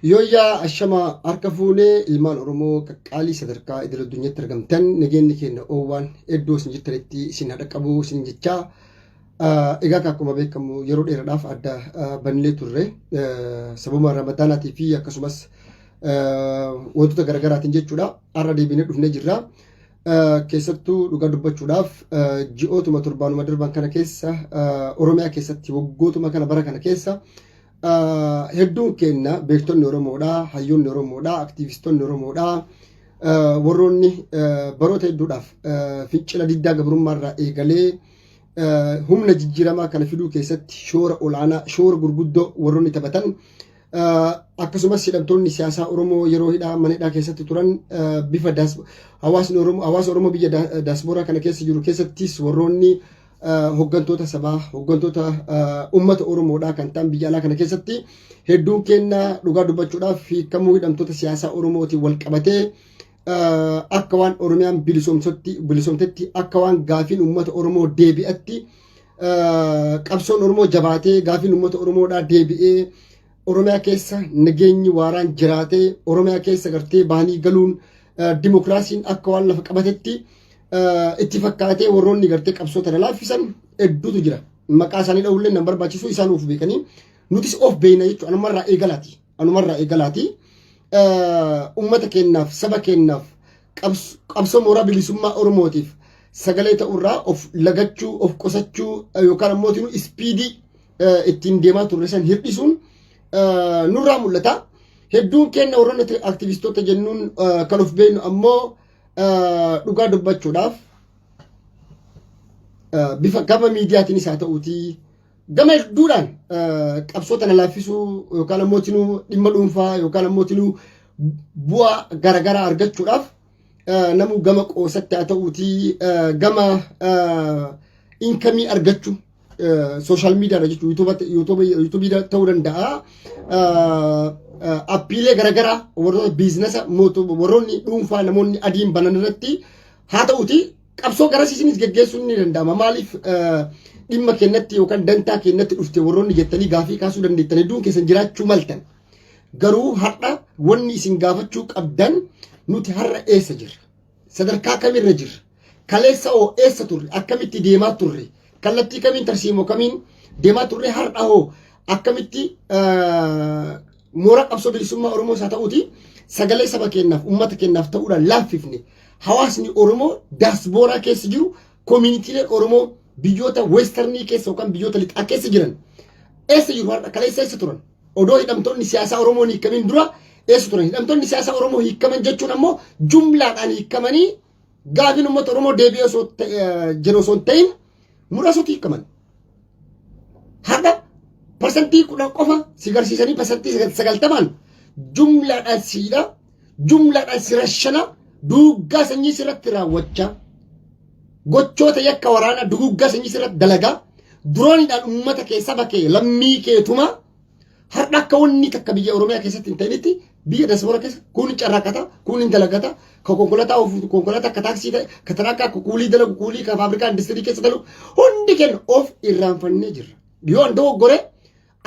Yooyyaa ashama harka fuunee ilmaan Oromoo qaqqaalii sadarkaa idil addunyaatti argamtan, nageenyi keenya oowwaan iddoo isin jirtanitti isin haa dhaqqabu isin jechaa. Egaa akkuma beekamu yeroo dheeraadhaaf adda bannee turre, sababa Ramadaanaatii fi akkasumas wantoota garaagaraatiin jechuudha. Har'a deebinee dhufnee jirra. Keessattuu dhugaa dubbachuudhaaf ji'ootuma torbaanuma darban kana keessa Oromiyaa keessatti waggootuma kana bara kana keessa hedduun keenya beektonni Oromoodha, hayyoonni Oromoodha, aktiivistonni Oromoodha, warroonni baroota hedduudhaaf fincila diddaa gabrummaarraa eegalee humna jijjiiramaa kana fiduu keessatti shoora olaanaa, shoora gurguddoo warroonni taphatan, akkasumas hidhamtoonni siyaasaa Oromoo yeroo hidhaa mana hidhaa keessatti turan bifa hawaasni Oromoo hawaasa Oromoo biyya daaspooraa kana keessa jiru keessattis warroonni hoggantoota sabaa, hoggantoota uummata Oromoodhaa kan ta'an biyya alaa kana keessatti hedduun keenya dhugaa dubbachuudhaaf hiikamuu hidhamtoota siyaasaa Oromootiin wal qabatee akka waan Oromiyaan bilisoomtetti, akka waan gaafiin uummata Oromoo deebi'atti, qabsoon Oromoo jabaatee gaafiin uummata Oromoodhaa deebi'ee, Oromiyaa keessa nageenyi waaraan jiraatee, Oromiyaa keessa gartee bahanii galuun dimokiraasiin akka waan lafa qabatetti itti fakkaatee warroonni gartee qabsoo tana laaffisan hedduutu jira. Maqaa isaanii dha'uullee nan barbaachisu, isaan of beekanii nutis of beekna jechuudha. Anumarraa eegalaati. Anumarraa eegalaati. Uummata keenyaaf, saba keenyaaf, qabsoo mooraa bilisummaa Oromootiif sagalee ta'urraa of lagachuu, of qusachuu yookaan ammoo speedii ittiin deemaa turre san hir'isuun nurraa mul'ata. Hedduun keenya warroonni aktivistoota jennuun kan of beeknu ammoo dhugaa dubbachuudhaaf bifa gama miidiyaatiinis haa ta'uutii gama hedduudhaan qabsoo tana laaffisuu yookaan ammoo dhimma dhuunfaa yookaan ammoo bu'aa garaagaraa argachuudhaaf namuu gama qoosatti haa ta'uutii gama income argachuu social miidiyaadha jechuudha, YouTubeii ta'uu danda'a. Appiilee garaagaraa warroota businessa warroonni dhuunfaa namoonni adiin banan irratti haa ta'uuti qabsoo garasiisinis geggeessuun ni danda'ama. Maaliif dhimma kennatti yookaan dantaa kennatti dhufte warroonni jettanii gaafii kaasuu dandeettan hedduun keessan jiraachuu maltan. Garuu har'a wanni isin gaafachuu qabdan, nuti har'a eessa jirra? Sadarkaa kamirra jirra? Kaleessa hoo eessa turre? Akkamitti deemaa turre? Kallattii kamiin, tarsiimoo kamiin deemaa turre? Har'a hoo akkamitti mooraa qabsoo bilisummaa Oromoo isaa ta'uuti sagalee saba keenyaaf, uummata keenyaaf ta'uudhaan laaffifne? Hawaasni Oromoo daaspooraa keessa jiru, communityleen Oromoo biyyoota westernii keessa yookaan biyyoota lixaa keessa jiran eessa jiru har'a? Kaleessa eessa turan? Odoo hidhamtoonni siyaasaa Oromoo hiikamin dura eessa turan? Hidhamtoonni siyaasaa Oromoo hiikaman jechuun ammoo jumlaadhaan hiikamanii gaafiin uummata Oromoo deebi'ee osoo jiru osoo hin ta'in muraasota hiikaman. Har'a 10% qofa si garsiisanii 90%n jumlaadhaan siidha, jumlaadhaan si rashana, duuggaa sanyii sirratti raawwachaa, gochoota yakka waraanaa duguuggaa sanyii sirratti dalagaa, droneidhaan uummata kee, saba kee, lammii keetuma har'a akka wanni takka biyya Oromiyaa keessatti hin ta'initti biyya diaspora keessa kun hin carraaqata, kun hin dalagata, ka konkolaataa oofu konkolaataa, ka taaksii ta'e, ka tiraakkaa, ka kuulii dalagu kuulii, ka faabrikaa industirii keessa dalagu, hundi keenya of irraanfannee jirra. Yoo an dogoggore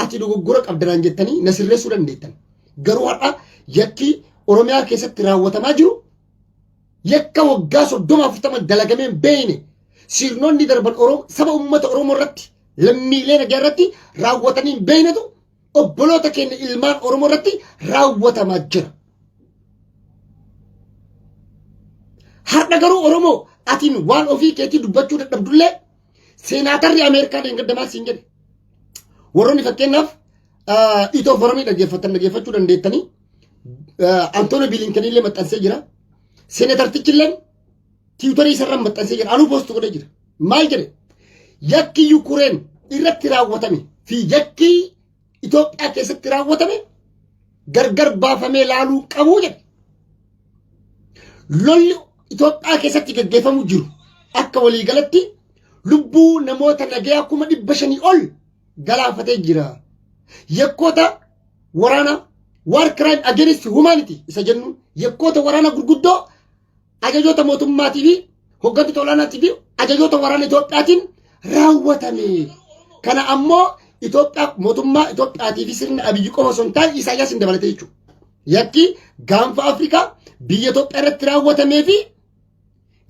ati dogoggora qabdanaan jettanii na sirreessuu dandeettan. Garuu har'a yakki Oromiyaa keessatti raawwatamaa jiru yakka waggaa 30 40 dalagamee hin beekne, sirnoonni darban Oromoo saba uummata Oromoo irratti, lammiilee nagaa irratti raawwatanii hin beeknetu obboloota keenya ilmaan Oromoo irratti raawwatamaa jira. Har'a garuu Oromoo atiin waan ofii keetii dubbachuu dadhabdullee seenaatarri Ameerikaa deengadamaa siin jedhe. Warroonni fakkeenyaaf Ethio Forumii dhaggeeffattan dhaggeeffachuu dandeettanii, Antoonii Bilinkenillee maxxansee jira. Seenatartichillee Twitterii isarra maxxansee jira. Anuu post godhee jira. Maal jedhe? Yakki Yukureen irratti raawwatame fi yakki Itoophiyaa keessatti raawwatame gargar baafamee laaluu qabu jedhe. Lolli Itoophiyaa keessatti gaggeeffamu jiru akka waliigalatti lubbuu namoota nagayaa 500,000 ol galaafatee jira. Yakkoota waraana, war crime against humanity isa jennu, yakkoota waraana gurguddoo ajajoota mootummaatii fi hooggantoota olaanaatii fi ajajoota waraana Itoophiyaatiin raawwatame. Kana ammoo Itoophiyaa, mootummaa Itoophiyaatii fi sirna Abiyyi qofa osoo hin taane Isaayyaas hin dabalatee jechuudha. Yakki gaanfa Afrikaa biyya Itoophiyaa irratti raawwatamee fi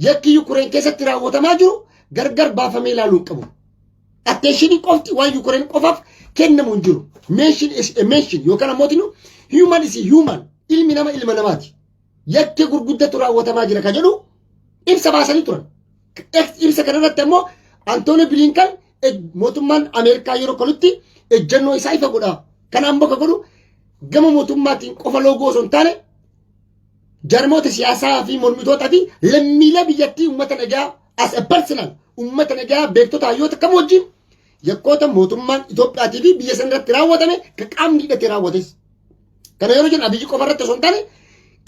yakki Yukureen keessatti raawwatamaa jiru gargar baafamee ilaaluu hin qabu. Attention qofti waan Yukureen qofaaf kennamu hin jiru. Mention is a mention yookaan ammoo human is human, ilmi nama ilma namaati. Yakki gurguddatu raawwatamaa jira ka jedhu ibsa baasanii turan. Ibsa kanarratti ammoo Antooni Bilinkan mootummaan Ameerikaa yeroo kanutti ejjennoo isaa ifa godha. Kana ammoo ka godhu gama mootummaatiin qofa loogoo osoo hin taane, jarmoota siyaasaa fi mormitootaa fi lammiilee biyyattii, uummata nagaa, as a personal uummata nagaa, beektota, hayyoota kam wajjin yakkoota mootummaan Itoophiyaatii fi biyya sana irratti raawwatame ka qaamni hidhatee raawwates. Kana yeroo jennu Abiyyi qofa irratti osoo hin taane,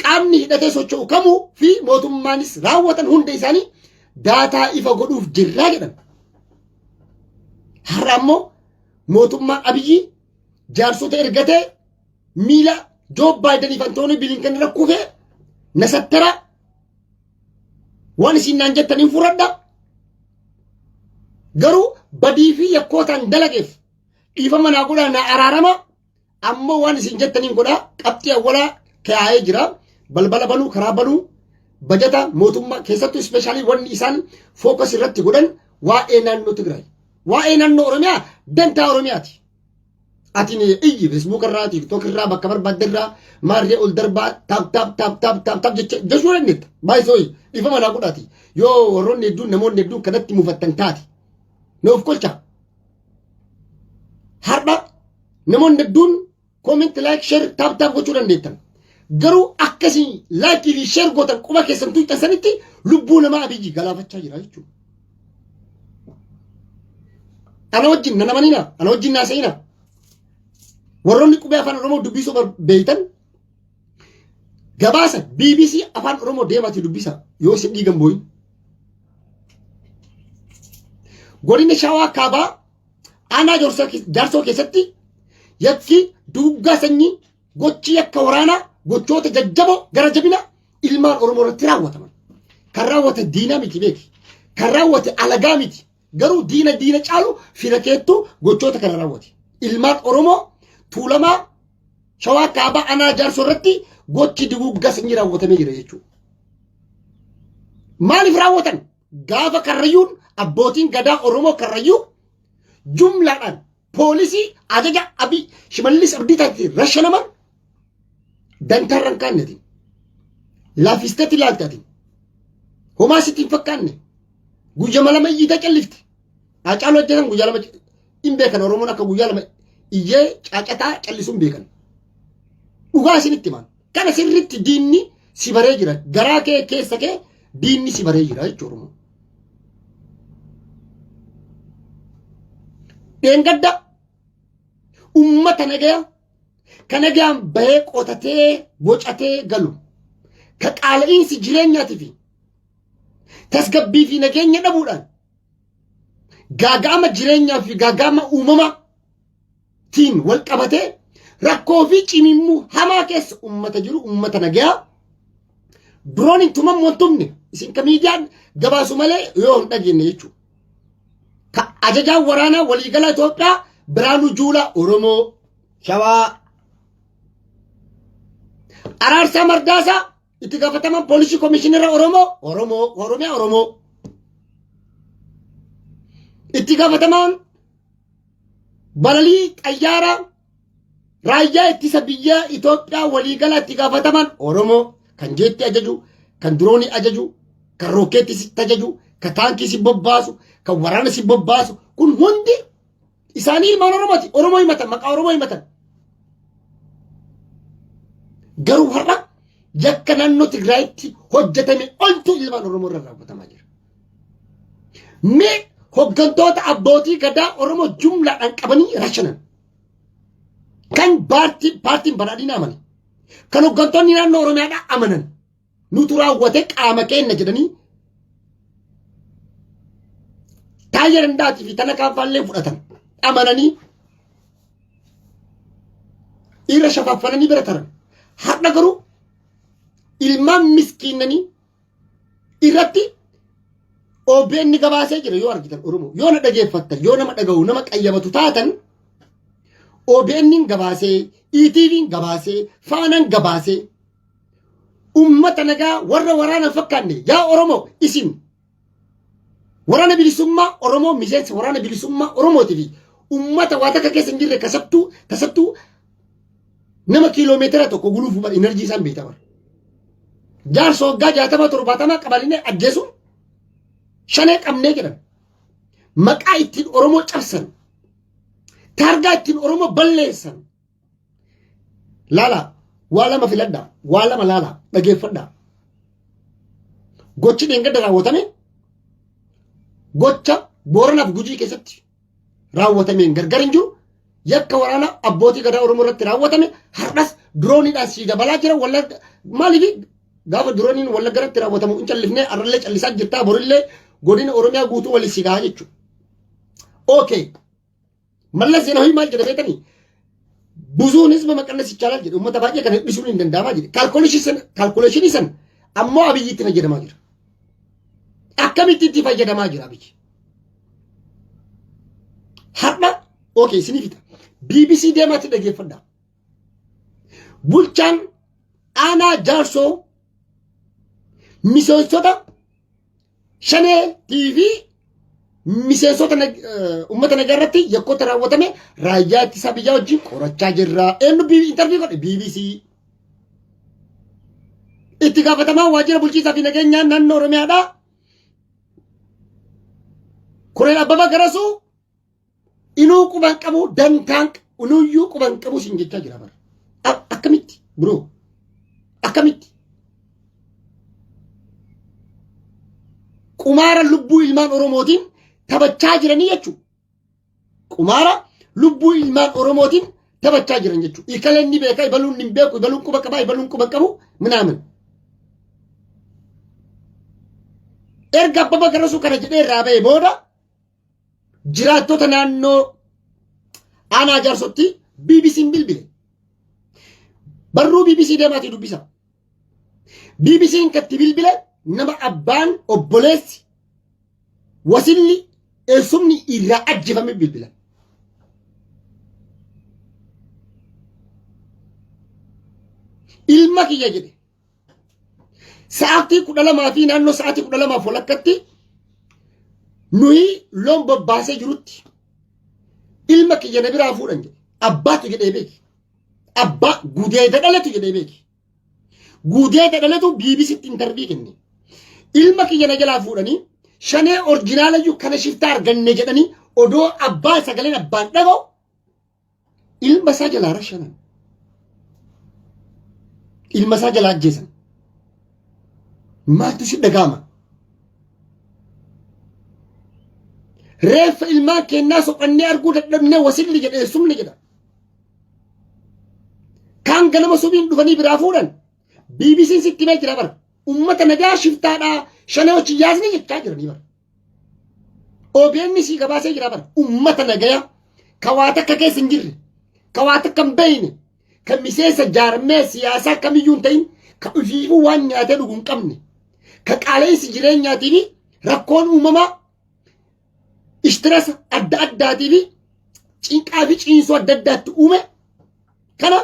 qaamni hidhatee socho'u kamuu fi mootummaanis raawwatan hunda isaanii data ifa godhuuf jirraa jedhan. Har'a ammoo mootummaan Abiyyi jaarsota ergatee miila Joo Baayidaniif Antoonii Bilinkan irra kufee, "Na sattara, waan isin naan jettan hin fudhadha. Garuu badii fi yakkootaan dalageef dhiifama naa godhaa, naa araarama. Ammoo waan isin jettaniin godhaa," qabxii awwalaa kaa'ee jira. Balbala banuu, karaa banuu, bajata mootummaa keessattuu, especially wanni isaan focus irratti godhan waa'ee naannoo Tigraay. Waa'ee naannoo Oromiyaa dantaa Oromiyaati. Ati iyyi, Facebook irraa, TikTok irraa, bakka barbaadde irraa maarree ol darbaa, tap tap tap tap tap tap jecha jechuu dandeetta. Baay'isoo dhiifama naa godhaati. Yoo warroonni hedduun, namoonni hedduun kanatti mufattan taate. Nuuf kolcha. Har'a namoonni hedduun comment, like, share, tap tap gochuu dandeettan. Garuu akkasii like fi share gootan, quba keessan tuqxan sanitti lubbuu namaa Abiyyi galaafachaa jira jechuudha. Ana wajjin na namanina, ana wajjin naasa'ina. Warroonni qubee afaan Oromoo dubbisuu beeytan gabaasa BBC afaan Oromoo deemaati dubbisa yoo isin dhiigan booyin. Godina Shawaa Kaabaa aanaa Jaarsoo keessatti yakki duuggaa sanyii, gochi yakka waraanaa, gochoota jajjaboo gara jabina ilmaan Oromoo irratti raawwataman. Kan raawwate diinaa miti, beeki. Kan raawwate alagaa miti. Garuu diina diina caalu fira keettu gochoota kana raawwate. Ilmaan Oromoo Tuulamaa Shawaa Kaabaa aanaa Jaarsoo irratti gochi duguuggaa sanyii raawwatamee jira jechuudha. Maaliif raawwatan? Gaafa Karrayyuun, abbootiin gadaa Oromoo Karrayyuu jumlaadhaan poolisii ajaja Abiy Shimallis Abdiitaatiin rashanaman dantaarra hin kaannetiin. Laafisteetti ilaaltaatiin. Homaa sitti hin fakkaanne. Guyyama 2 iyyitee callifte. Haacaaluu ajjeesan guyyaa 2 hin beekan. Oromoon akka guyyaa 2 iyyee caacataa callisuu hin beekan. Dhugaa isinitti himan. Kana sirriitti diinni si baree jira. Garaa kee keessa kee diinni si baree jira jechuudha Oromoo. Dheengadda ummata nagaya ka nagayaan bahee qotatee bocatee galu, ka qaala'iinsi jireenyaatii fi tasgabbii fi nageenya dhabuudhaan gaaga'ama jireenyaa fi gaaga'ama uumamaa tiin wal qabatee rakkoo fi cimimmuu hamaa keessa ummata jiru, ummata nagayaa duroon hin tumamu wantumne isin ka miidiyaan gabaasu malee yoo hin dhageenye jechuudha. Ka ajajaan waraanaa waliigalaa Itoophiyaa Biraanuu Juulaa Oromoo Shawaa, Araarsaa Mardaasaa itti gaafataman poolisii komishinera Oromoo, Oromoo Oromiyaa, Oromoo itti gaafatamaan balalii xayyaaraa raayyaa ittisa biyya Itoophiyaa waliigala itti gaafataman Oromoo, kan jeetti ajaju, kan diroonii ajaju, kan rookeetti si ajaju, kan taankii si bobbaasu, kan waraana si bobbaasu, kun hundi isaanii ilmaan Oromooti. Oromoo himatan, maqaa Oromoo himatan. Garuu har'a yakka naannoo Tigraayitti hojjetame oltu ilmaan Oromoo irra raawwatamaa jira. Mee hoggantoota abbootii gadaa Oromoo jumlaadhaan qabanii rashanan. Kan paartiin badhaadhinaa amane. Kan hoggantoonni naannoo Oromiyaadhaa amanan. Nutu raawwate, qaama keenya jedhanii Taayyee Danda'aatii fi tana kaanfaallee fudhatan amananii irra shafaffananii bira taran. Har'a garuu ilmaan miskiinanii irratti OBN gabaasee jira yoo argitan Oromoo, yoo na dhageeffattan, yoo nama dhaga'u, nama qayyabatu taatan, OBN'n gabaasee, ETV'n gabaasee, Faanaan gabaasee, ummata nagaa warra waraana hin fakkaanne, yaa Oromoo, isin waraana bilisummaa Oromoo, miseensa waraana bilisummaa Oromootii fi ummata waa takka keessa hin jirre kasattuu tasattuu nama kiiloomeetira tokko guluufuu bar enerjii isaan beekta bar. Jaarsa waggaa 60 70 qabanii ajjeesuun shanee qabnee jedhan. Maqaa ittiin Oromoo cabsan, taargaa ittiin Oromoo balleessan. Laala, waa lama filadhaa, waa lama laala, dhageeffadhaa. Gochi dheengadda raawwatame gocha Booranaaf Gujii keessatti raawwatameen gargar hin jiru. Yakka waraana abbootii gadaa Oromoo irratti raawwatame har'as dirooniidhaan sii dabalaa jira. Wallagga maaliif gaafa dirooniin Wallagga irratti raawwatamu hin callifnee, har'allee callisaa jirtaa, borillee godina Oromiyaa guutuu waliin si gahaa jechuudha. Okay. Mallas Zeenaawii maal jedha beektanii? Buzuun hizba maqannas ይቻላል jedhe, uummata baay'ee kana hir'isuun hin danda'amaa jedhe. Calculationii san ammoo Abiyyi itti fayyadamaa jira. Akkamitti itti fayyadamaa jira Abiyyi? Har'a okay isinii fixa. BBC deemaatti dhageeffadhaa. Bulchaan aanaa Jaarsoo miseensota shanee TV miseensota uummata nagaa irratti yakkoota raawwatame raayyaa ittisa biyyaa wajjin qorachaa jirra. Eenyu interview godhe? BBC. Itti gaafatamaa waajjira bulchiinsaa fi nageenyaa naannoo Oromiyaadhaa. Kureen Abbabaa Garasuu inuu quban qabu, dantaan inuuyyuu quban qabu siin jechaa jira bara. Akkamitti bro? Akkamitti? Qumaara lubbuu ilmaan Oromootiin taphachaa jiranii jechuudha. Qumaara lubbuu ilmaan Oromootiin taphachaa jiran jechuudha. Ikaleen ni beeka, ibaluun ni beeku, ibaluun quba qaba, ibaluun quba qabu, minaamin. Erga Abbaba Garasuu kana jedhee irraa ba'e booda jiraattota naannoo aanaa Jaarsootti BBC'n bilbile. Barruu BBC deemaatii dubbisa. BBC'n katti bilbile nama abbaan, obboleessi, wasilli, eessumni irraa ajjeefame bilbila. Ilma kiyya jedhe. Sa'aatii 12 fi naannoo sa'aatii 12 walakkatti nuyi loon bobbaasee jirutti ilma kiyya na biraa fuudhan jedhe. Abbaatu jedhee beeki. Abbaa gudeeda dhalatu jedhee beeki. Gudeeda dhalatu BBCtti interview kenne. Ilma kiyya na jalaa fuudhanii shanee orjinaalayyuu kana shiftaa arganne jedhanii, odoo abbaa sagaleen abbaan dhaga'u ilma isaa jalaa rashanan. Ilma isaa jalaa ajjeesan. Maaltu si dhaga'ama? Reeffa ilmaan kennaa soqannee arguu dadhabnee, wasilli jedhe, eessumni jedha. Kaan ganama subiin dhufanii biraa fuudhan. BBC'n sitti himee jira bara. Uummata nagaa shiftaadhaa shanee hojii yaasni jechaa jiranii bara. OBN sii gabaasee jira bara. Uummata nagaya ka waa takka keessa hin jirre, ka waa takka hin beekne, ka miseensa jaarmee siyaasaa kamiyyuu hin ta'in, ka ofiifuu waan nyaatee dhugu hin qabne, ka qaala'insi jireenyaatii fi rakkoon uumamaa ishtirasa adda addaatii fi cinqaa fi ciinsoo adda addaatti uume kana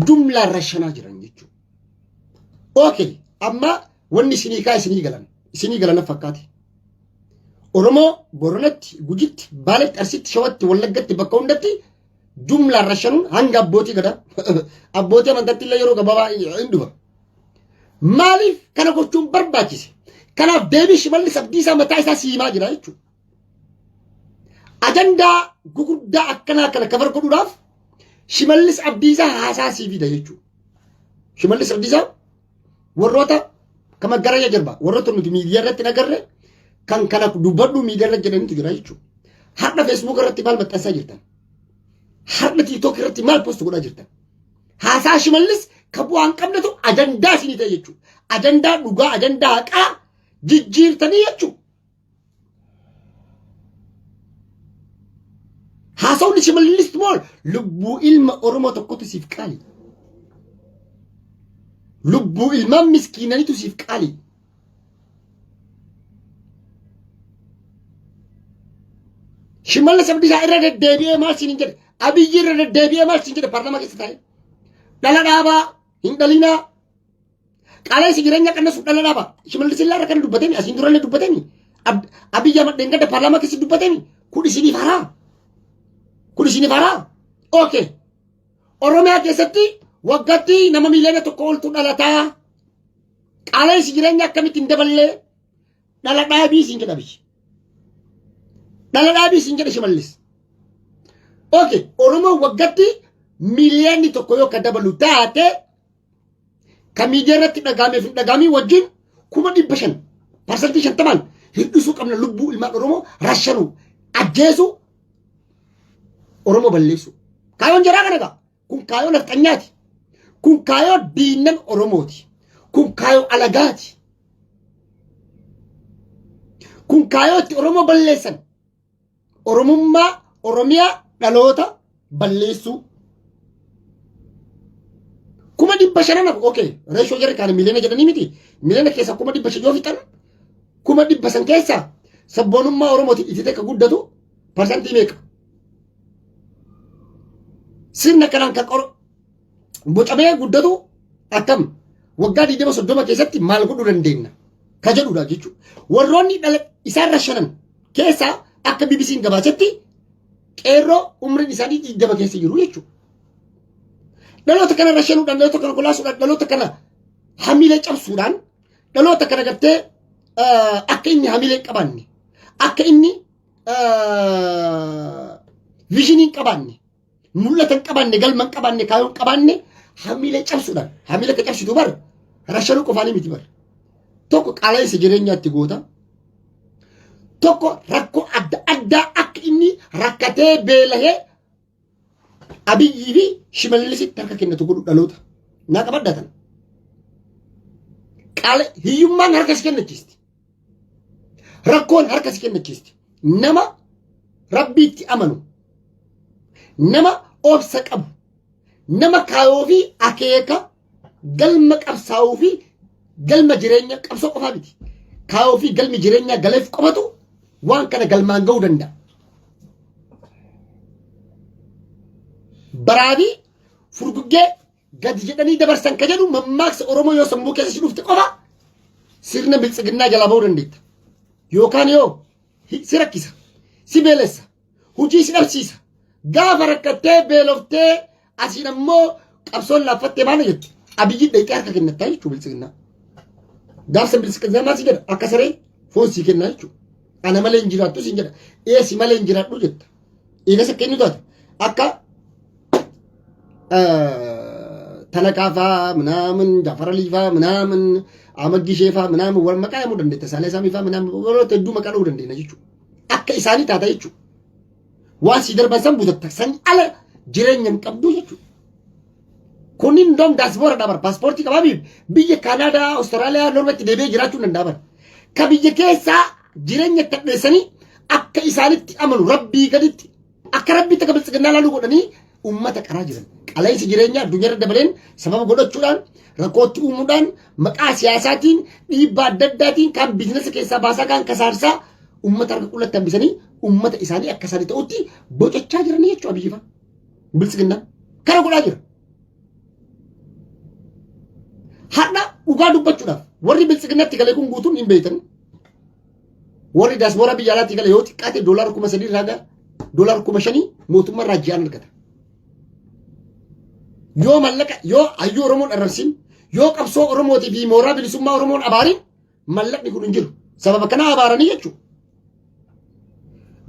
jumlaan rashanaa jiran jechuudha. Okay, amma wanni isinii kaa isinii galan fakkaate. Oromoo Boranatti, Gujitti, Baaletti, Arsitti, Shawatti, Wallaggatti, bakka hundatti jumlaan rashanuun hanga abbootii gadaa, abbootii amantaatti illee yeroo gabaabaa hin dhufa. Maaliif kana gochuun barbaachise? Kanaaf deebii Shimallis Abdiisaa mataa isaa siimaa jira jechuudha. Ajandaa guguddaa akkanaa kana cover godhuudhaaf Shimallis Abdiisaa haasaa sii fida jechuudha. Shimallis Abdiisaa warroota kama gara jirba, warroota nuti miidiyaa irratti hin agarre kan kana dubbadhu miidiyaa irratti jedhanitu jira jechuudha. Har'a Facebook irratti maal maxxansaa jirtan? Har'a TikTok irratti maal post godhaa jirtan? Haasaa Shimallis ka bu'aa hin qabnetu ajandaa isinii ta'e jechuudha. Ajandaa dhugaa, ajandaa haqaa jijjiirtanii jechuudha. Haasawni Shimallis mool lubbuu ilma Oromoo tokkotu siif qaali. Lubbuu ilmaan miskiinanitu siif qaali. Shimallis Abdiisaa irra deddeebi'ee maal siin hin jedhe? Abiyyi irra deddeebi'ee maal siin jedhe paarlaamaa keessa taa'ee? Dhala dhaabaa hin dhalinaa. Qaala'insi jireenya qannasuuf dhala dhaabaa. Shimallis illaa irra kana dubbatemi asiin durallee dubbatemi. Abiyyi Ahmad dheengadda paarlaamaa keessa dubbatemi. Kun isiniif haraa. Kun isiniif haraa. Okay. Oromiyaa keessatti waggaatti nama 1 miiliyoona oltu dhalataa. Qaala'insi jireenya akkamitti hin daballee dhala dhaabii siin jedha Abiyyi. Dhala dhaabii siin jedha Shimallis. Okay, Oromoo waggaatti 1 miiliyoona yoo ka dabalu taate ka miidiyaa irratti dhagaamee fi hin dhagaamii wajjin 500,000 50%n hir'isuu qabna lubbuu ilmaan Oromoo rashanuu ajjeesuu Oromoo balleessuu. Kaayoon jaraa kana egaa kun kaayoo nafxanyaati. Kun kaayoo diinnan Oromooti. Kun kaayoo alagaati. Kun kaayoo itti Oromoo balleessan. Oromummaa Oromiyaa dhaloota balleessuu. 500,000 hafu okay reeshoo jarri kaane miliyoona jedhanii miti miliyoona keessa 500,000 yoo fixan 500,000 keessa sabboonummaa Oromootiin itti akka guddatu parsantii meeqa? Sirna kanaan kan bocamee guddatu akkam waggaa 20 30 keessatti maal godhuu dandeenya ka jedhudha jechuudha. Warroonni dhala isaan rashanan keessaa akka BBC'n gabaasetti qeerroo umriin isaanii 20 keessa jiru jechuudha. Dhaloota kana rashanuudhaan, dhaloota kana kolaasuudhaan, dhaloota kana hamilee cabsuudhaan, dhaloota kana gartee akka inni hamilee hin qabaanne, akka inni vision hin qabaanne, mul'ata hin qabaanne, galma hin qabaanne, kaayoo hin qabaanne hamilee cabsuudhaan, hamilee akka cabsitu bar rashanuu qofaanii miti bar. Tokko qaala'insa jireenyaatti goota. Tokko rakkoo adda addaa akka inni rakkatee beelahee Abiyyii fi Shimallisitti harka kennatu godhu dhaloota. Naa qabadhatan. Qaala hiyyummaan harka si kennachiisti. Rakkoon harka si kennachiisti. Nama Rabbiitti amanu, nama obsa qabu, nama kaayoo fi akeeka galma qabsaa'uu fi galma jireenya qabsoo qofaa miti. Kaayoo fi galmi jireenyaa galeef qofatu waan kana galmaan ga'uu danda'a. Baraabii furguggee gadi jedhanii dabarsan ka jedhu mammaaksa Oromoo yoo sammuu keessa si dhufte qofa sirna biltsiginnaa jalaa ba'uu dandeetta. Yookaan yoo si rakkisa, si beelessa, hojii si dhabsiisa. Gaafa rakkattee beeloftee asiin ammoo qabsoon laaffattee maal jettu? Abiyyi dhaqxee harka kennattaa jechuudha biltsiginnaa. Gaafsa biltsiginnaa maal si jedha? Akka saree foon sii kennaa jechuudha. Ana malee hin jiraattu siin jedha. Ee si malee hin jiraadhu jetta. Eegas akka inni taate akka Talaqaa faa minaamin Jaafar Alii faa minaamin Ahmad Gishee faa minaamin warra maqaa himuu dandeetta Saalee Saamii faa minaamin warroota hedduu maqaa dha'uu dandeenya jechuudha. Akka isaanii taata jechuudha. Waan sii darban san butatta san ala jireenya hin qabdu jechuudha. Kunniin hundoom daasboora dhabar paaspoortii qabaa biyya Kaanaadaa, Awustiraaliyaa, Noorweetti deebi'ee jiraachuu hin danda'a bara. Ka biyya keessaa jireenya tadheessanii akka isaanitti amanu rabbii gaditti akka rabbiitti akka biltsiginnaa laaluu godhanii ummata qaraa jiran. Qala'insi jireenyaa addunyaarra dabaleen sababa godhachuudhaan rakkootti uumuudhaan maqaa siyaasaatiin dhiibbaa adda addaatiin kan biizinasa keessaa baasaa kan kasaarsaa ummata harka qullatti hambisanii ummata isaanii akka isaanii ta'utti bocachaa jiranii jechuudha Abiyyi fa'a. Biltsiginnaan kana godhaa jira. Har'a dhugaa dubbachuudhaaf warri biltsiginnatti galee kun guutuun hin beektan. Warri daasboora biyya alaatti gale yoo xiqqaate doolaara 3,000 irraa gara doolaara 5,000 mootummaa irraa ji'aan argata. Yoo mallaqa yoo hayyuu Oromoon arrabsin yoo qabsoo Oromootii fi mooraa bilisummaa Oromoon abaarin mallaqni kun hin jiru. Sababa kanaa abaaranii jechuudha.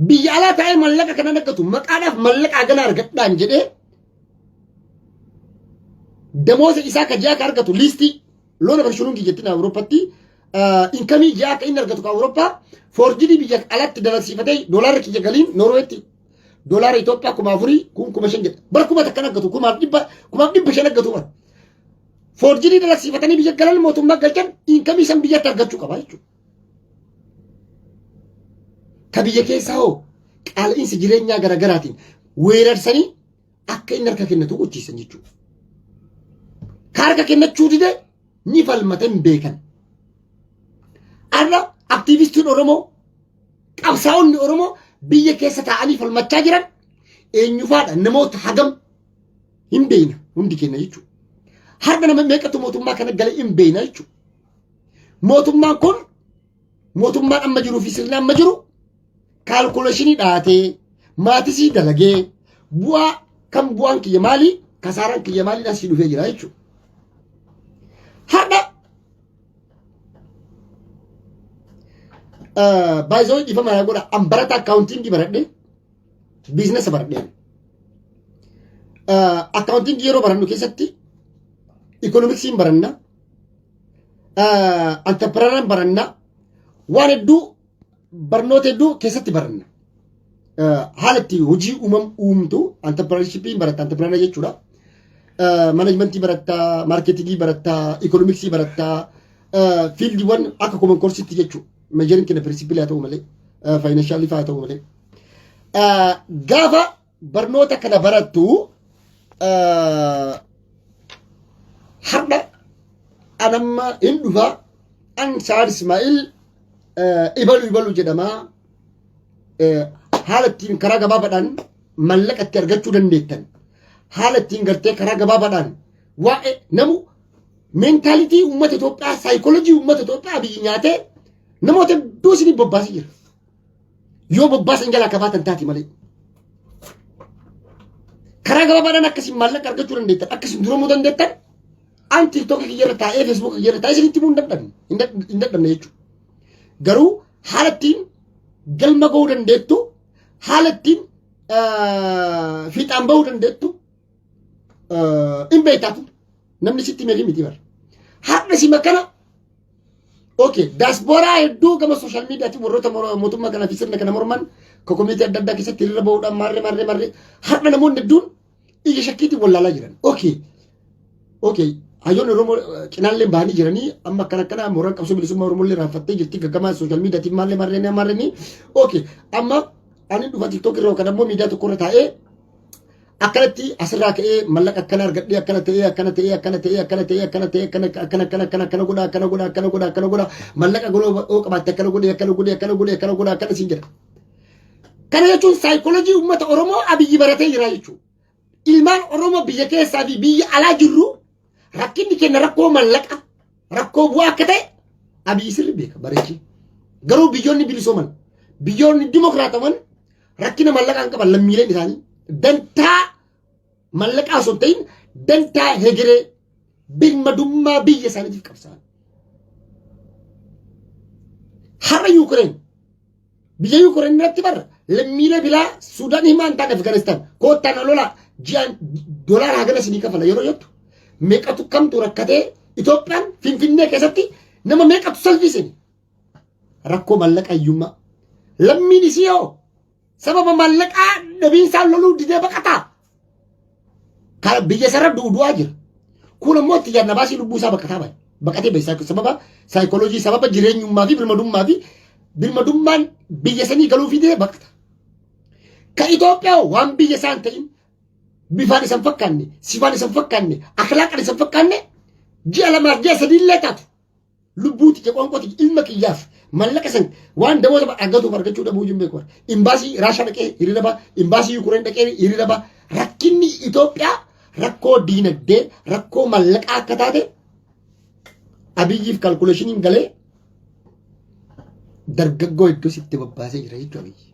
Biyya alaa taa'ee mallaqa kana argatu maqaadhaaf mallaqa hagana argadhaan jedhee damooza isaa ka ji'aa ka argatu liistii loona barshunuun jettiin Awurooppatti income ji'aa akka inni argatu ka Awurooppaa forged biyya alatti dalagsiifatee doolaarra kiyya galiin Noorweetti doolaara Itoophiyaa 4,000 kun 5,000 jedha. Bara 1,000 argatu 1,500 argatu bara. Forged dalagsiifatanii biyya galan mootummaa galchan income san biyyatti argachuu qaba jechuudha. Ka biyya keessaa hoo qaala'insi jireenyaa garaagaraatiin weerarsanii akka inni harka kennatu gochiisan jechuudha. Ka harka kennachuu dide ni falmatan beekan. Har'a aktiivistiin Oromoo qabsaa'onni Oromoo biyya keessa taa'anii falmachaa jiran eenyufaadha, namoota hagam hin beekna hundi keenya jechuudha. Har'a nama meeqatu mootummaa kana gale hin beekna jechuudha. Mootummaan kun, mootummaan amma jiruu fi sirni amma jiru, calculation dhaatee maatisii dalagee bu'aa kan bu'aan kiyya maalii, kasaaraan kiyya maaliidhaan sii dhufee jira jechuudha. Har'a baay'isoo dhiifama yaa godha, an barata accounting baradhe, business baradhe. Accounting yeroo barannu keessatti economicsiin baranna, entrepreneur baranna, waan hedduu, barnoota hedduu keessatti baranna. Haala itti hojii uumam uumtu, entrepreneurshippiin baratta, entrepreneur jechuudha. Managementii baratta, marketingii baratta, economicsii baratta, fieldiiwwan akka common courseitti jechuudha. Majoriin keenya principle haa ta'u malee, financialii fa'aa ta'u malee. Gaafa barnoota kana barattu, har'a anamma hin dhufa, an Saad Ismaa'il ibalu ibalu jedhamaa, haala ittiin karaa gabaabaadhaan mallaqa itti argachuu dandeettan, haala ittiin gartee karaa gabaabaadhaan waa'ee namu mentality uummata Itoophiyaa, saayikoolojii uummata Itoophiyaa biyyi nyaatee namoota hedduu isinii bobbaasee jira. Yoo bobbaasan jalaa kabaatan taati malee. Karaa gabaabaadhaan akkasiin maallaqa argachuu dandeettan, akkasiin duroomuu dandeettan, an TikTokii kiyyarra taa'ee, Facebookii kiyyarra taa'ee isinitti himuu hin dadhabne, hin dadhabne jechuudha. Garuu haala ittiin galma ga'uu dandeettu, haala ittiin fiixaan bahuu dandeettu hin beektaatu, namni sitti meefi miti bara. Har'a sima kana, okay, daasporaa hedduu gama social mediaatiin warroota mootummaa kanaa fi sirna kana morman community adda addaa keessatti hiriira bahuudhaan maarree maarree maarree, har'a namoonni hedduun ija shakkiitiin wallaalaa jiran. Okay, hayyoonni Oromoo cinaallee bahanii jiranii amma akkana akkana mooraan qabsoo bilisummaa Oromoo illee raanfattee jirti gaggamaa social mediaatiin maarree maarree maarree. Okay, amma ani dhufa TikTok irra yookaan ammoo miidiyaa tokko irra taa'ee akkanatti asirraa ka'ee mallaqa akkana argadhee, akkana ta'ee, akkana ta'ee, akkana ta'ee, akkana ta'ee, akkana ta'ee, akkana akkana akkana akkana akkana godha, akkana godha, akkana godha, akkana godha, mallaqa godhoo qabaatte, akkana godhee, akkana godhee, akkana godhee, akkana godha, akkana siin jedha. Kana jechuun saayikoolojii uummata Oromoo Abiyyi baratee jira jechuudha. Ilmaan Oromoo biyya keessaa fi biyya alaa jirru rakkinni keenya rakkoo mallaqa, rakkoo bu'aa akka ta'e Abiyyi sirri beeka bareechee. Garuu biyyoonni bilisooman, biyyoonni dimokiraataman rakkina mallaqaa hin qaban. Lammiileen isaanii dantaa mallaqaa osoo hin ta'in dantaa hegeree birmadummaa biyya isaaniitiif qabsaa'an. Har'a Yuukireen, biyya Yuukireen irratti barra lammiilee bilaa Suudaan himaa hin taane Afgaanistaan koottaan lola, ji'aan doolaara hagana isinii kafala yeroo jettu meeqatu kamtu rakkatee? Itoophiyaan Finfinnee keessatti nama meeqatu salphisine rakkoo mallaqa hiyyummaa. Lammiin isii hoo sababa mallaqaa dhabiinsaan loluu didee baqataa. Kan biyya isarra du'u du'aa jira. Kun ammoo itti yaadna baasii lubbuu isaa baqataa bahe. Baqatee bahe sababa saayikooloojii, sababa jireenyummaa fi birmadummaa fi birmadummaan biyya sanii galuu fidee baqata. Ka Itoophiyaa waan biyya isaan ta'in, bifaan isan fakkaanne, sifaan isan fakkaanne, akhlaaqan isan fakkaanne, ji'a 2f ji'a 3 illee taatu lubbuu tiyya, qoonqoo tiyya, ilma kiyyaaf mallaqa san waan daboota argatuuf argachuu dhabuu hin beeku. Imbaasii Raashaa dhaqee hiriira ba'a, imbaasii Yukureen dhaqee hiriira ba'a. Rakkinni Itoophiyaa rakkoo diinagdee, rakkoo mallaqaa akka taate Abiyyiif calculationiin galee dargaggoo hedduu sitti babbaasee jira jechuudha Abiyyi.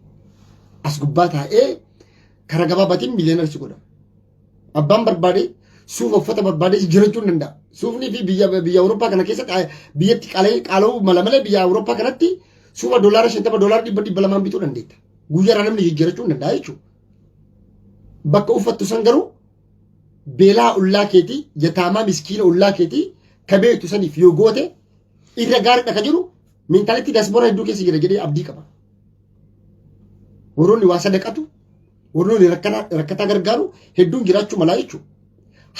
As gubbaa taa'ee karaa gabaabaatiin millionaire si godha. Abbaan barbaade suufa uffata barbaade jiraachuu hin danda'a. Suufni fi biyya Awurooppaa kana keessatti biyyatti qaala'uu mala malee, biyya Awurooppaa kanatti suufa $50, $100, 200n bituu dandeetta. Guyyaarraa namni jijjiirachuu hin danda'a jechuudha. Bakka uffattu san garuu beelaa ollaa keetii, yataamaa miskiina ollaa keetii ka beektu saniif yoo goote irra gaariidha ka jiru mentality diaspora hedduu keessa jira jedhee abdii qaba. Warroonni waa sadaqatu, warroonni rakkataa gargaaru hedduun jiraachuu malaa jechuudha.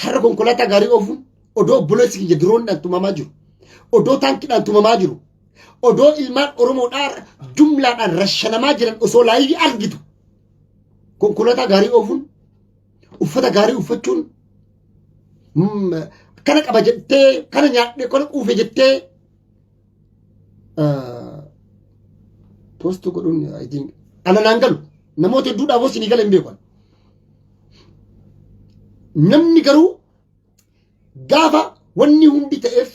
Har'a konkolaataa gaarii oofuun odoo obboleessi kiyya diroonidhaan tumamaa jiru, odoo taankiidhaan tumamaa jiru, odoo ilmaan Oromoodhaa jumlaadhaan rashanamaa jiran osoo live argitu konkolaataa gaarii oofuun, uffata gaarii uffachuun, kana qaba jettee, kana nyaadhee, kana quufe jettee post godhuun, I think Ana naan galu. Namoota hedduudhaaf isinii gala hin beeku. Namni garuu gaafa wanni hundi ta'eef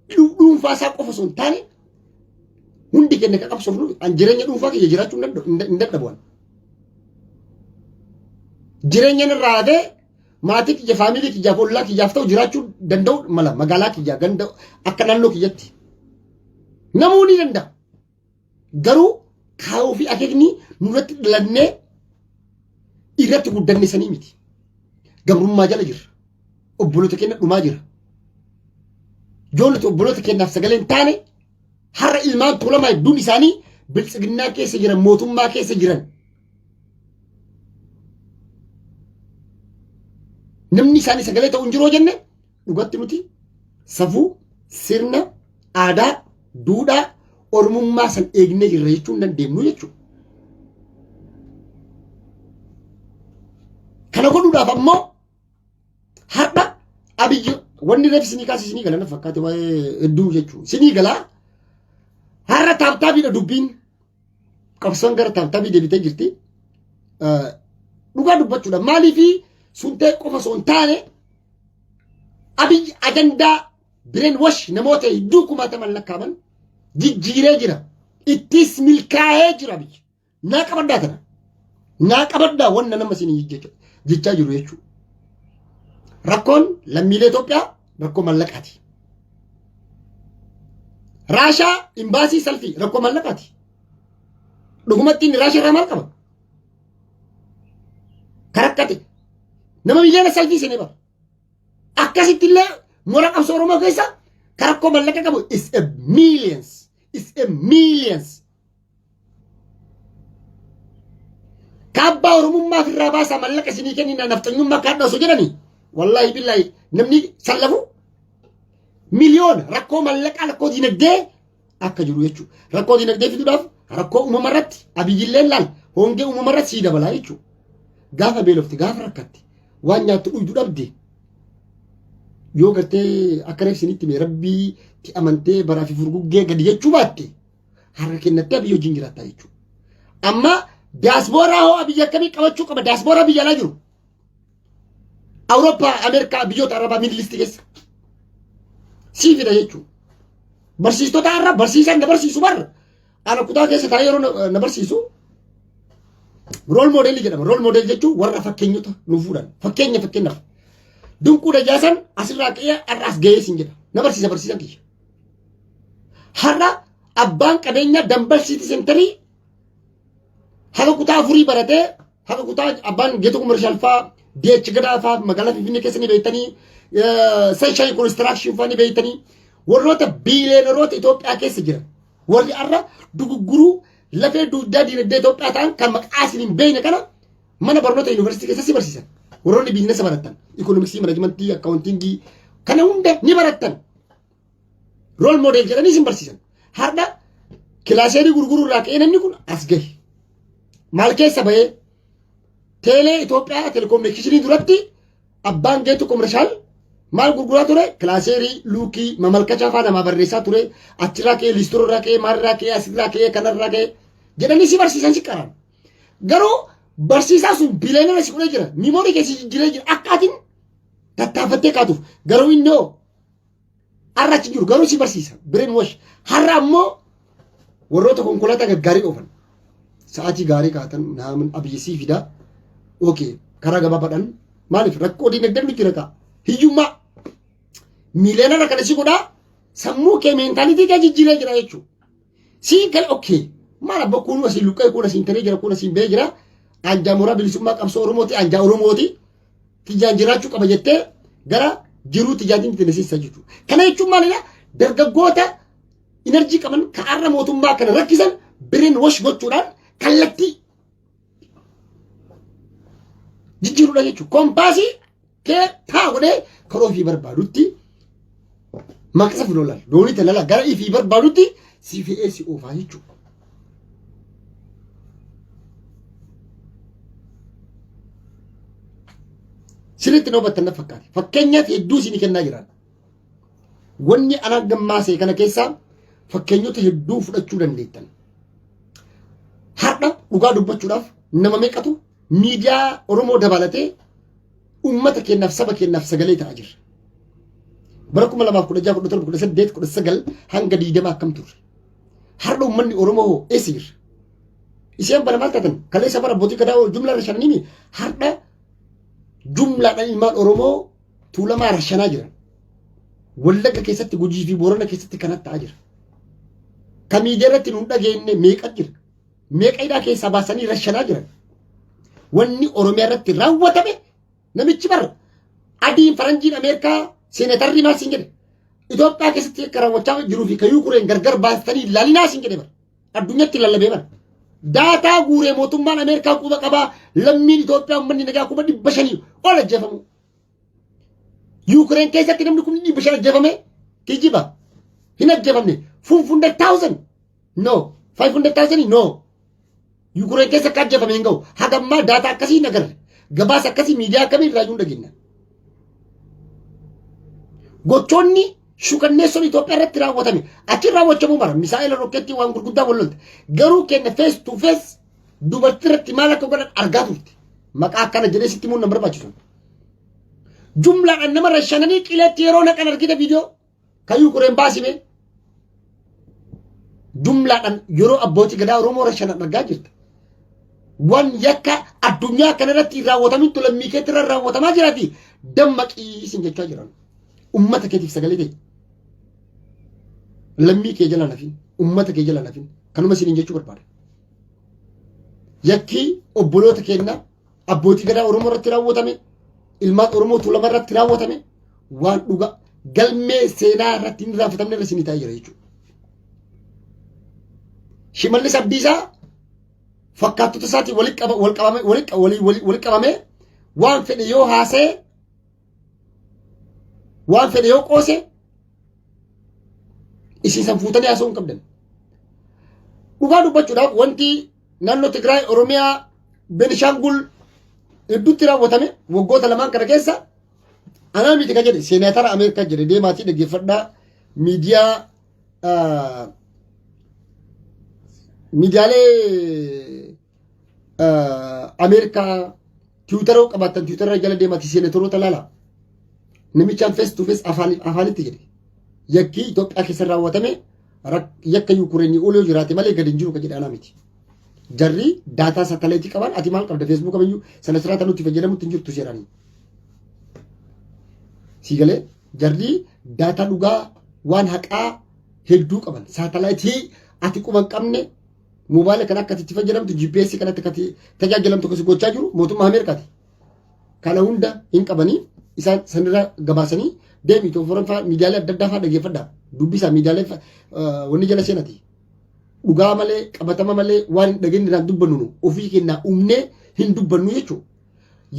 dhuunfaa isaa qofa osoo hin taane hundi keenya kan qabsoofnu an jireenya dhuunfaa kiyya jiraachuu hin dadhabu. Jireenya irraa hafee maatii kiyya, faamilii kiyyaaf, ollaa kiyyaaf ta'u jiraachuu danda'u mala magaalaa kiyya, ganda, akka naannoo kiyyatti. Namuu ni danda'a. Garuu kaayoo fi akeekni nurratti dhalannee irratti guddanne sanii miti. Gabrummaa jala jirra. Obboloota keenya dhumaa jira. Yoo nuti obboloota keenyaaf sagalee hin taane, har'a ilmaan Tuulamaa hedduun isaanii biltsiginnaa keessa jiran, mootummaa keessa jiran. Namni isaanii sagalee ta'u hin jiru jenne, dhugatti nuti safuu, sirna, aadaa, duudhaa Oromummaa san eegnee jirra jechuu hin dandeenyu jechuudha. Kana godhuudhaaf ammoo har'a Abiyyi wanni reef isinii kaase isinii gala na fakkaate, waa'ee hedduu jechuudha. Isinii galaa, har'a tap tapiidha dubbiin, qabsoon gara tap tapii deebitee jirti. Dhugaa dubbachuudha. Maaliifi sun ta'e qofa osoo hin taane, Abiyyi ajandaa brain wash namoota hedduu kumaataman lakkaaman jijjiiree jira. Ittis milkaa'ee jira biyya. Naa qabaddaa tana. Naa qabaddaa wanna nama isin jechaa jiru jechuudha. Rakkoon lammiilee Itoophiyaa rakkoo mallaqaati. Raashaa imbaasii salfii rakkoo mallaqaati. Dhugumatti inni Raashaa irraa maal qaba? Karakkate nama miliyoona salfii seenee bara. Akkasitti illee moora qabsoo Oromoo keessa karakkoo mallaqa qabu is a millions. Is a millions. Kaabbaa Oromummaa ofirraa baasaa, mallaqa isinii kennina, nafxanyummaa kaadhaa osoo jedhanii, wallaahi billaahi namni sallafu miliyoona. Rakkoo mallaqaa, rakkoo dinagdee akka jiru jechuudha. Rakkoo dinagdee fiduudhaaf rakkoo uumama irratti Abiyyilleen laal, hongee uumama irratti sii dabalaa jechuudha. Gaafa beelofte, gaafa rakkatte, waan nyaattu dhugdu dhabde, yoo gartee akka reef isinitti mee rabbii itti amantee baraa fi furguggee gadi jechuu baatte, harka kennattee Abiyyi wajjin jiraattaa jechuudha. Amma diyaaspooraa hoo Abiyyi akkamii qabachuu qaba? Diyaaspooraa biyya alaa jiru. Awurooppaa, Ameerikaa, biyyoota Arabaa, Middle East keessa. Sii fida jechuudha. Barsiistota har'a barsiisan na barsiisu barra. Ana kutaa keessa taa'ee yeroo na barsiisu role model jedhama. Role model jechuun warra fakkeenyota nu fuudhan. Fakkeenya, fakkeenyaaf. Dinquu Dajaasan asirraa ka'ee har'aas ga'ee siin jedha. Na barsiisa barsiisan kiyya. Har'a abbaan qabeenyaa Dambal City Centerii haga kutaa afurii baratee, haga kutaa, abbaan Geetu Commercial faa, DH Gadaa faa magaalaa Finfinnee keessa ni beektanii, Sunshine Construction faa ni beektanii, warroota biiliyooneroota Itoophiyaa keessa jiran, warri har'a dugugguruu lafee dugdaa diinagdee Itoophiyaa ta'an kan maqaa isin hin beekne kana mana barnoota yuunivarsiitii keessa si barsiisan. Warroonni business barattan, economics, management, accounting kana hunda ni barattan. Role model jedhanii isin barsiisan. Har'a kilaaseerii gurguruu irraa ka'ee namni kun as gahe. Maal keessa bahee? Teelee Itoophiyaa telekominikeeshinii duratti abbaan Geetu Commercial maal gurguraa ture? Kilaaseerii, luukii, mamalkachaa faa namaa barreessaa ture. Achirraa ka'ee, liistiroo irraa ka'ee, maalirraa ka'ee, asirraa ka'ee, kanarraa ka'ee jedhanii si barsiisan, si qaran. Garuu barsiisaa sun billionaire si godhee jira. Memory keessa jijjiiree jira. Akka atiin tattaafattee kaatuuf. Garuu inni hoo har'a achi jiru, garuu si barsiisa. Brain wash. Har'a ammoo warroota konkolaataa gaggaarii oofan, sa'aatii gaarii kaatan naamun Abiyyi sii fidaa. Okay, karaa gabaabaadhaan maaliif rakkoo dinagdee nuti jira ta'a. Hiyyummaa miiliyoonara kana si godhaa, sammuu kee, mentality kee jijjiiree jira jechuudha. Sii gala, okay. Maal abba, kun asiin luqqee, kun asiin taree jira, kun asiin ba'ee jira. Anjaa mooraa bilisummaa qabsoo Oromooti, anjaa Oromooti. Tiyyaan jiraachuu qaba jettee gara jiruu tiyyaatiin itti nasiisa jechuudha. Kana jechuun maalidha? Dargaggoota energy qaban ka'arra mootummaa kana rakkisan brain wash gochuudhaan kallattii jijjiiruudha jechuudha. Compass kee taa godhee karaa ofii barbaadutti maqsa filoolaan doonii talala gara ifii barbaadutti si fe'ee si oofaa jechuudha. Sirriitti na hubattan na fakkaate. Fakkeenyaaf hedduu isinii kennaa jiran. Wanni ana gammaasee kana keessaa fakkeenyota hedduu fudhachuu dandeettan. Har'a Dhugaa dubbachuudhaaf nama meeqatu miidiyaa Oromoo dabalatee uummata keenyaaf, saba keenyaaf sagalee ta'aa jira. Bara 2016, 17, 18, 19 hanga 20 akkam turre? Har'a uummanni Oromoo hoo eessa jira? Isheen bara maal taatan? Kaleessa bara abbootii gadaa jumlaa rashananii, har'a jumlaadhaan ilmaan Oromoo Tuulamaa rashanaa jiran. Wallagga keessatti, Gujii fi Boorana keessatti kanatti ta'aa jira. Ka miidiyaa irratti nu dhageenye meeqa jira? Meeqa hidhaa keessaa baasanii rashanaa jiran? Wanni Oromiyaa irratti raawwatame, namichi bara adiin faranjiin Ameerikaa seenatarri maal siin jedhe? Itoophiyaa keessatti akka raawwachaa jiruu fi kan Yukureen gargar baastanii ilaalinaa siin jedhe bara. Addunyaatti lallabee bara. Daataa guuree mootummaan Ameerikaa quba qabaa, lammiin Itoophiyaa, uummanni nagaa 500,000 ol ajjeefamu. Yukureen keessatti namni 500,000 ajjeefame kijiba. Hin ajjeefamne. 500,000, no, 500,000, no. Yukureen keessa akka ajjeefame hin ga'u. Hagammaa daataa akkasii hin agarre. Gabaasa akkasii miidiyaa akkamii irraa iyyuu hin dhageenya. Gochoonni shukanneessoon Itoophiyaa irratti raawwatame achi raawwachamuu mara, misaa'ela, rokkeettii, waan gurguddaa wal lolte. Garuu kenna face to face dubartii irratti maal akka godhan argaa turte. Maqaa akkana jedhee sitti himuun nan barbaachisu. Jumlaadhaan nama rashananii qileetti yeroo naqan argite, viidiyoo kan Yukureen baasime. Jumlaadhaan yeroo abbootii gadaa Oromoo rashanan argaa jirta. Waan yakka addunyaa kanarratti raawwatamintu lammii keetti irra raawwatamaa jiraati, dammaqii sin jechaa jiran. Ummata keetiif sagalee ta'e. Lammii kee jala nafin, ummata kee jala nafin. Kanuma isiniin jechuu barbaada. Yakki obboloota keenya abbootii gadaa Oromoo irratti raawwatame, ilmaan Oromoo Tuulama irratti raawwatame, waan dhuga galmee seenaa irratti hin raawwatamne irra isinii ta'ee jira jechuudha. Shimallis Abdiisaa fakkaattota isaatiin walitti qabamee waan fedhe yoo haasa'e, waan fedhe yoo qoose, isin san fuutanii haasa'uu hin qabdan. Dhugaa dubbachuudhaaf wanti naannoo Tigraay, Oromiyaa, Benishaangul hedduutti raawwatame waggoota lamaan kana keessa anaa miti kan jedhe, seenaatara Ameerikaa jedhe. Deemaatii dhaggeeffadhaa, miidiyaalee Ameerikaa Tiwiitaroo qabaattan Tiwiitarra jala deemaatii seenatoroota laala. Namichaan face to face afaanitti jedhe. Yakki Itoophiyaa keessa raawwatame yakka Yukureenii ol yoo jiraate malee gadi hin jiru kan jedhe anaa miti. Jarri daataa saatalaayitii qaban, ati maal qabda? Feesbuuka kamiyyuu sana siraata nutti fayyadamutti hin jirtu seeranii. Sii galee? Jarri daataa dhugaa, waan haqaa hedduu qaban, saatalaayitii ati quba hin qabne, moobaayila kan akka itti fayyadamtu, GPS kanatti akka tajaajilamtu akkasi gochaa jiru mootummaa Ameerikaati. Kana hunda hin qabanii isaan sanirra gabaasanii. Deemi toforan fa'aa, miidiyaalee adda addaa fa'aa dhaggeeffadhaa, dubbisaa miidiyaalee wanni jala seenati. Dhugaa malee, qabatama malee waan hin dhageenye irraan dubbannu nu ofii kennaa uumnee hin dubbannu jechuudha.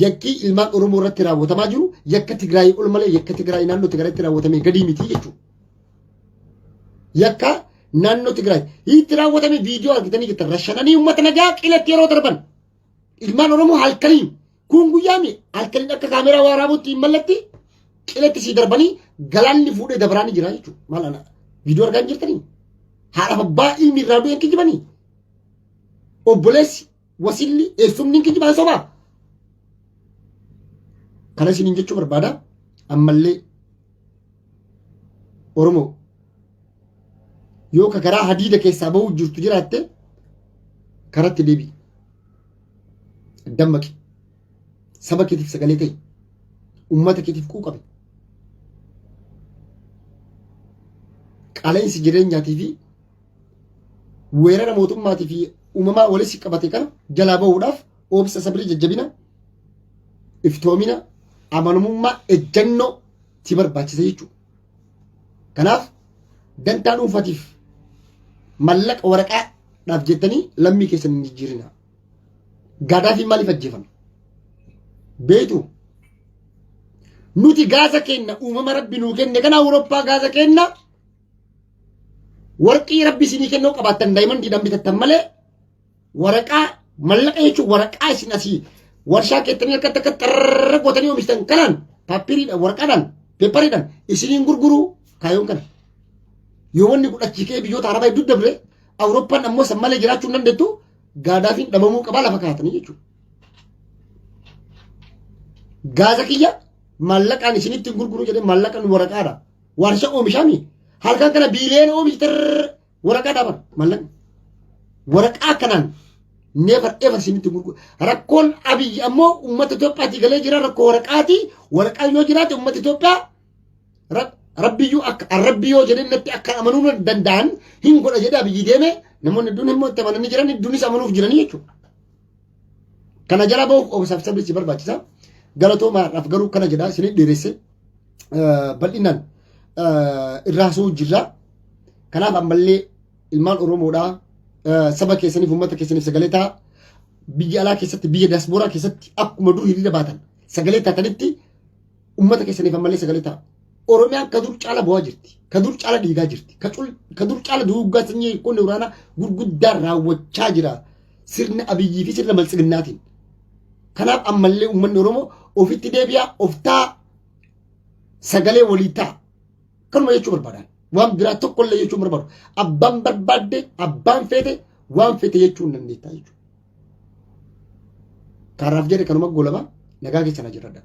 Yakki ilmaan Oromoo irratti raawwatamaa jiru yakka Tigraay ol malee yakka Tigraay naannoo Tigraayitti raawwatamee gadii miti jechuudha. Yakka naannoo Tigraay itti raawwatame viidiyoo argitanii jirtan, rashananii uummata nagaa qiletti yeroo darban, ilmaan Oromoo halkaniin kun guyyaami halkaniin akka kaameraa waraabuutti hin mallatti qiletti sii darbanii galaanni fuudhee dabaraanii jira jechuudha. Maal ana viidiyoo argaa hin jirtanii? Haadhaaf abbaa ilmi irraa du'e hin kijibanii? Obboleessi, wasilli, eessumni hin kijibaan sobaa? Kana isiniin jechuu barbaada. Ammallee Oromoo yoo ka karaa hadiida keessaa bahuu jirtu jiraatte, karatti deebi'i. Dammaqi. Saba keetiif sagalee ta'i. Uummata keetiif quuqame. Qaala'insi jireenyaatii fi weerara mootummaatii fi uumamaa walitti qabate kana jalaa bahuudhaaf obsa, sabrii, jajjabina, iftoomina, amanamummaa, ejjennoo si barbaachisa jechuudha. Kanaaf dantaa dhuunfatiif, mallaqa waraqaadhaaf jettanii lammii keessan hin jijjiirina. Gaadaafiin maaliif ajjeefame? Beektu, nuti gaaza kenna uumama Rabbi nuu kenne kana, Awurooppaa gaaza kenna, warqii Rabbi isinii kennuu qabaattan daayimandiidhaan bitattan malee, waraqaa mallaqa jechuun waraqaa isin asii warshaa keettanii harkatti akka xarra gootanii oomishtan kanaan, paapiriidhaan, waraqaadhaan, peepariidhaan isiniin gurguruu kaayoon kana. Yoo wanni kun achi ka'ee biyyoota Arabaa hedduu dabre, Awurooppaan ammoo san malee jiraachuu hin dandeettu. Gaadaafiin dhabamuu qabaa lafa kaa'atanii jechuudha. Gaaza kiyya maallaqaan isinitti hin gurguru jedhee maallaqaan waraqaadha. Warshaa oomishaami. Halkan kana biiliyoona oomishte waraqaa dhaaban maallaqni. Waraqaa kanaan never ever isinitti hin gurguru. Rakkoon Abiyyi ammoo uummata Itoophiyaatii galee jira rakkoo waraqaati. Waraqaan yoo jiraate uummata Itoophiyaa rabbiyyuu akka rabbi yoo jedhee natti akka amanuu danda'an hin godha jedhee Abiyyi deeme namoonni hedduun immoo itti amananii jiran hedduunis amanuuf jiranii jechuudha. Kana jala bahuuf obsaaf sabri si barbaachisa. Galatoomaadhaaf garuu kana jedha isinii dheeresse bal'inaan irraa haasa'uu jirra. Kanaaf ammallee ilmaan Oromoodhaa saba keessaniif uummata keessaniif sagalee ta'a. Biyya alaa keessatti biyya diaspora keessatti akkuma dur hiriira baatan sagalee taatanitti uummata keessaniif ammallee sagalee ta'a. Oromiyaan ka dur caala bu'aa jirti. Ka dur caala dhiigaa jirti. Ka dur caala duuggaa sanyii qonni waraanaa gurguddaa raawwachaa jira. Sirna Abiyyii fi sirna Maltsiginnaatiin. Kanaaf ammallee uummanni Oromoo ofitti deebi'aa, of ta'a, sagalee walii ta'a. Kanuma jechuu barbaadan. Waan biraa tokkollee jechuu barbaadu. Abbaan barbaadde, abbaan feete, waan feete jechuu hin dandeettaa jechuudha. Kaaraaf jedhe kanuma goolaba nagaa keessa na jirradha.